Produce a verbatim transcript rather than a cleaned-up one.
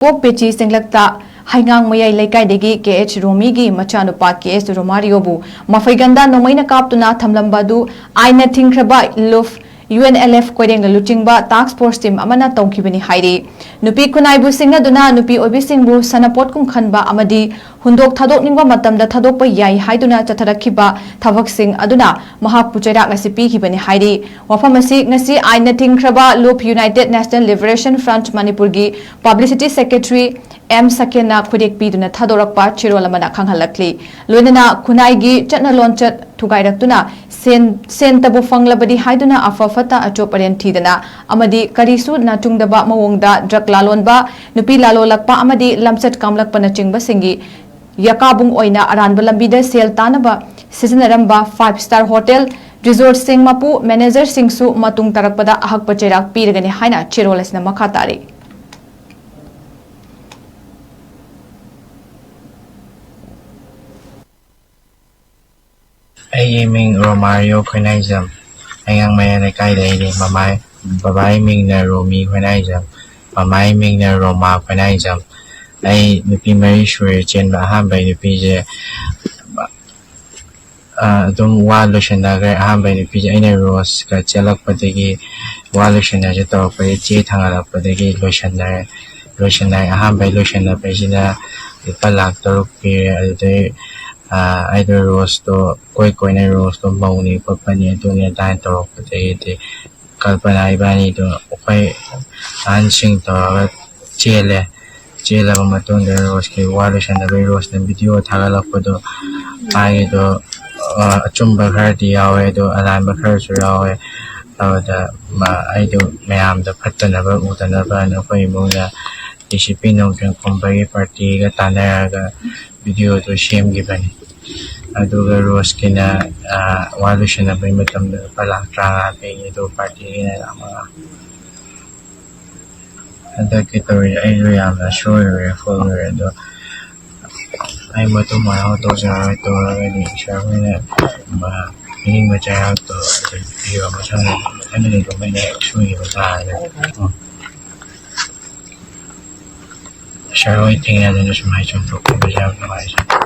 ꯀꯣꯛ ꯄꯦꯆꯤ ꯆꯤꯡꯂꯛꯇ ꯍꯩꯉꯥꯡ ꯃꯌꯥꯏ ꯂꯩꯀꯥꯏꯗꯒꯤ ꯀꯦ ꯑꯩꯆ ꯔꯣꯃꯤꯒꯤ ꯃꯆꯥꯅꯨꯄꯥ ꯀꯦ ꯑꯦꯁ ꯔꯣꯃꯥꯔꯤꯌꯣꯕꯨ ꯃꯐꯩꯒꯟꯗ ꯅꯣꯡꯃꯩꯅ ꯀꯥꯞꯇꯨꯅ ꯊꯝꯂꯝꯕ ꯑꯗꯨ ꯑꯥꯏꯟꯅ ꯊꯤꯡꯈ꯭ꯔꯕ ꯂꯨꯐ ꯌꯨ ꯑꯦꯟ ꯑꯦꯜ ꯑꯦꯐ ꯀꯣꯏꯔꯦꯡꯅ ꯂꯨꯆꯤꯡꯕ ꯇꯥꯁꯛ ꯐꯣꯔꯁ ꯇꯤꯝ ꯑꯃꯅ ꯇꯧꯈꯤꯕꯅꯤ ꯍꯥꯏꯔꯤ꯫ ꯅꯨꯄꯤ ꯈꯨꯟꯅꯥꯏꯕꯨ ꯁꯤꯡꯅꯗꯨꯅ ꯅꯨꯄꯤ ꯑꯣꯏꯕꯤꯁꯤꯡꯕꯨ ꯁꯥꯟꯅꯄꯣꯠꯀꯨꯝ ꯈꯟꯕ ꯑꯃꯗꯤ ꯍꯨꯟꯗꯣꯛ ꯊꯥꯗꯣꯛꯅꯤꯡꯕ ꯃꯇꯝꯗ ꯊꯥꯗꯣꯛꯄ ꯌꯥꯏ ꯍꯥꯏꯗꯨꯅ ꯆꯠꯊꯔꯛꯈꯤꯕ ꯊꯕꯛꯁꯤꯡ ꯑꯗꯨꯅ ꯃꯍꯥꯛꯄꯨ ꯆꯩꯔꯥꯛ ꯑꯁꯤ ꯄꯤꯈꯤꯕꯅꯤ ꯍꯥꯏꯔꯤ꯫ ꯋꯥꯐꯝ ꯑꯁꯤ ꯉꯁꯤ ꯑꯥꯏꯟꯅ ꯊꯤꯡꯈ꯭ꯔꯕ ꯂꯨꯞ ꯌꯨꯅꯥꯏꯇꯦꯗ ꯅꯦꯁꯅꯦꯜ ꯂꯤꯕꯔꯦꯁꯟ ꯐ꯭ꯔꯟꯠ ꯃꯅꯤꯄꯨꯔꯒꯤ ꯄꯕ꯭ꯂꯤꯁꯤꯇꯤ ꯁꯦꯀ꯭ꯔꯦꯇꯔꯤ ꯑꯦꯝ ꯁꯀꯦꯟꯅ ꯈꯨꯗꯦꯛ ꯄꯤꯗꯨꯅ ꯊꯥꯗꯣꯔꯛꯄ ꯆꯦꯔꯣꯜ ꯑꯃꯅ ꯈꯪꯍꯜꯂꯛꯂꯤ꯫ ꯂꯣꯏꯅꯅ ꯈꯨꯟꯅꯥꯏꯒꯤ ꯆꯠꯅ ꯂꯣꯟꯆꯠ ꯊꯨꯒꯥꯏꯔꯛꯇꯨꯅ ꯁꯦꯟ, ꯁꯦꯟꯇꯕꯨ ꯐꯪꯂꯕꯗꯤ ꯍꯥꯏꯗꯨꯅ ꯑꯐ ꯐꯠꯇ ꯑꯆꯣꯞ ꯑꯔꯦꯟ ꯊꯤꯗꯅ ꯑꯃꯗꯤ ꯀꯔꯤꯁꯨ ꯅꯥꯆꯨꯡꯗꯕ ꯃꯑꯣꯡꯗ ꯗ꯭ꯔꯒ ꯂꯥꯂꯣꯟꯕ, ꯅꯨꯄꯤ ꯂꯥꯂꯣꯜꯂꯛꯄ ꯑꯃꯗꯤ ꯂꯝꯆꯠ ꯀꯥꯝꯂꯛꯄꯅꯆꯤꯡꯕꯁꯤꯡꯒꯤ ꯌꯀꯥꯕꯨꯡ ꯑꯣꯏꯅ ꯑꯔꯥꯟꯕ ꯂꯝꯕꯤꯗ ꯁꯦꯜ ꯇꯥꯅꯕ ꯁꯤꯖꯤꯟꯅꯔꯝꯕ ꯐꯥꯏꯚ ꯁ꯭ꯇꯥꯔ ꯍꯣꯇꯦꯜ, ꯔꯤꯖꯣꯔꯠꯁꯤꯡ ꯃꯄꯨ, ꯃꯦꯅꯦꯖꯔꯁꯤꯡꯁꯨ ꯃꯇꯨꯡ ꯇꯥꯔꯛꯄꯗ ꯑꯍꯛꯄ ꯆꯩꯔꯥꯛ ꯄꯤꯔꯒꯅꯤ ꯍꯥꯏꯅ ꯆꯦꯔꯣꯜ ꯑꯁꯤꯅ ꯃꯈꯥ ꯇꯥꯔꯤ꯫ ꯑꯩꯒꯤ ꯃꯤꯡ ꯔꯣꯃꯥꯔꯤꯌꯣ ꯈꯣꯏꯅꯥꯏꯖꯝ꯫ ꯍꯩꯉꯥꯡ ꯃꯌꯥꯏ ꯂꯩꯀꯥꯏꯗ ꯑꯩꯅꯦ꯫ ꯃꯃꯥꯏ, ꯕꯕꯥꯒꯤ ꯃꯤꯡꯅ ꯔꯣꯃꯤ ꯈꯣꯏꯅꯥꯏꯖꯝ, ꯃꯃꯥꯒꯤ ꯃꯤꯡꯅ ꯔꯣꯃꯥ ꯈꯣꯏꯅꯥꯏꯖꯝ꯫ ꯑꯩ ꯅꯨꯄꯤ ꯃꯔꯤ ꯁꯨꯔꯦ ꯆꯦꯟꯕ꯫ ꯑꯍꯥꯟꯕ ꯅꯨꯄꯤꯁꯦ, ꯑ, ꯑꯗꯨꯝ ꯋꯥ ꯂꯣꯏꯁꯟꯅꯈ꯭ꯔꯦ꯫ ꯑꯍꯥꯟꯕ ꯅꯨꯄꯤꯁꯦ ꯑꯩꯅ ꯔꯣꯁꯀ ꯆꯦꯜꯂꯛꯄꯗꯒꯤ ꯋꯥ ꯂꯣꯏꯁꯟꯅꯁꯦ ꯇꯧꯔꯛꯄꯗꯒꯤ ꯆꯦ ꯊꯥꯡꯒꯠꯂꯛꯄꯗꯒꯤ ꯂꯣꯏꯁꯟꯅꯔꯦ꯫ ꯂꯣꯏꯁꯟꯅꯔꯦ꯫ ꯑꯍꯥꯟꯕꯩ ꯂꯣꯏꯁꯟꯅꯕꯩꯁꯤꯅ ꯂꯨꯄꯥ ꯂꯥꯛ ꯇꯔꯨꯛ ꯄꯤꯔꯦ꯫ ꯑꯗꯨꯗꯩ, ꯑ, ꯑꯩꯗꯣ ꯔꯣꯁꯇꯣ ꯀꯣꯏ ꯀꯣꯏꯅ ꯔꯣꯁꯇꯣ ꯃꯧꯅꯤ ꯈꯣꯠꯄꯅꯤ ꯑꯗꯨꯅꯤ ꯑꯗꯥꯏꯅ ꯇꯧꯔꯛꯄꯗꯒꯤꯗꯤ ꯀꯜꯄꯅꯥ ꯏꯕꯥꯅꯤꯗꯣ ꯑꯩꯈꯣꯏ ꯑꯍꯟꯁꯤꯡ ꯇꯧꯔꯒ ꯆꯦꯜꯂꯦ꯫ ꯆꯦꯜꯂꯕ ꯃꯇꯨꯡꯗ ꯔꯣꯁꯀꯤ ꯋꯥ ꯂꯣꯏꯁꯟꯅꯕꯒꯤ ꯔꯣꯁꯅ ꯚꯤꯗꯤꯑꯣ ꯊꯥꯒꯠꯂꯛꯄꯗꯣ, ꯃꯥꯒꯤꯗꯣ, ꯑ, ꯑꯆꯨꯝꯕ ꯈꯔꯗꯤ ꯌꯥꯎꯋꯦ, ꯑꯗꯣ ꯑꯔꯥꯟꯕ ꯈꯔꯁꯨ ꯌꯥꯎꯋꯦ꯫ ꯑꯗꯨꯗ ꯃꯥ, ꯑꯩꯗꯣ ꯃꯌꯥꯝꯗ ꯐꯠꯇꯅꯕ ꯎꯗꯅꯕꯅ ꯑꯩꯈꯣꯏ ꯏꯃꯨꯡꯗ ꯗꯤ ꯁꯤ ꯄꯤ ꯅꯣꯡꯊꯦꯝ ꯈꯨꯝꯕꯒꯤ ꯄꯥꯔꯇꯤꯒ ꯇꯥꯟꯅꯔꯒ ꯚꯤꯗꯤꯑꯣꯗꯣ ꯁꯦꯝꯈꯤꯕꯅꯤ꯫ ꯑꯗꯨꯒ ꯔꯣꯁꯀꯤꯅ, ꯑ, ꯋꯥ ꯂꯣꯏꯁꯟꯅꯕꯒꯤ ꯃꯇꯝꯗ ꯂꯨꯄꯥ ꯂꯥꯛ ꯇꯔꯥꯃꯉꯥ ꯄꯤꯔꯤ, ꯑꯗꯨꯒ ꯄꯥꯔꯇꯤꯒꯤꯅ ꯂꯥꯛ ꯃꯉꯥ꯫ ꯍꯟꯗꯛꯀꯤ ꯇꯧꯔꯤꯁꯦ ꯑꯩꯁꯨ ꯌꯥꯝꯅ ꯁꯣꯏꯔꯨꯔꯦ ꯈꯣꯠꯂꯨꯔꯦ, ꯑꯗꯣ ꯑꯩ ꯃꯇꯨꯡ ꯃꯅꯥꯎ ꯇꯧꯖꯔꯔꯣꯏ꯫ ꯇꯧꯔꯒꯗꯤ ꯁꯥꯔ ꯍꯣꯏꯅ, ꯑ, ꯄꯤꯅꯤꯡꯕ ꯆꯩꯔꯥꯛꯇꯣ ꯑꯗꯨꯝ ꯄꯤꯕꯤꯌꯣ꯫ ꯃꯊꯪ ꯑꯩꯅ ꯑꯗꯨꯃꯥꯏꯅ ꯁꯣꯏꯈꯤꯕ ꯇꯥꯔꯒꯗꯤ꯫ ꯎꯝ꯫ ꯁꯥꯔ ꯍꯣꯏ ꯊꯦꯡꯅꯗꯅ ꯁꯨꯃꯥꯏꯅ ꯁꯨꯝ ꯊꯣꯛꯈꯤꯕꯁꯦ ꯌꯥꯝ ꯅꯨꯡꯉꯥꯏꯖꯩ꯫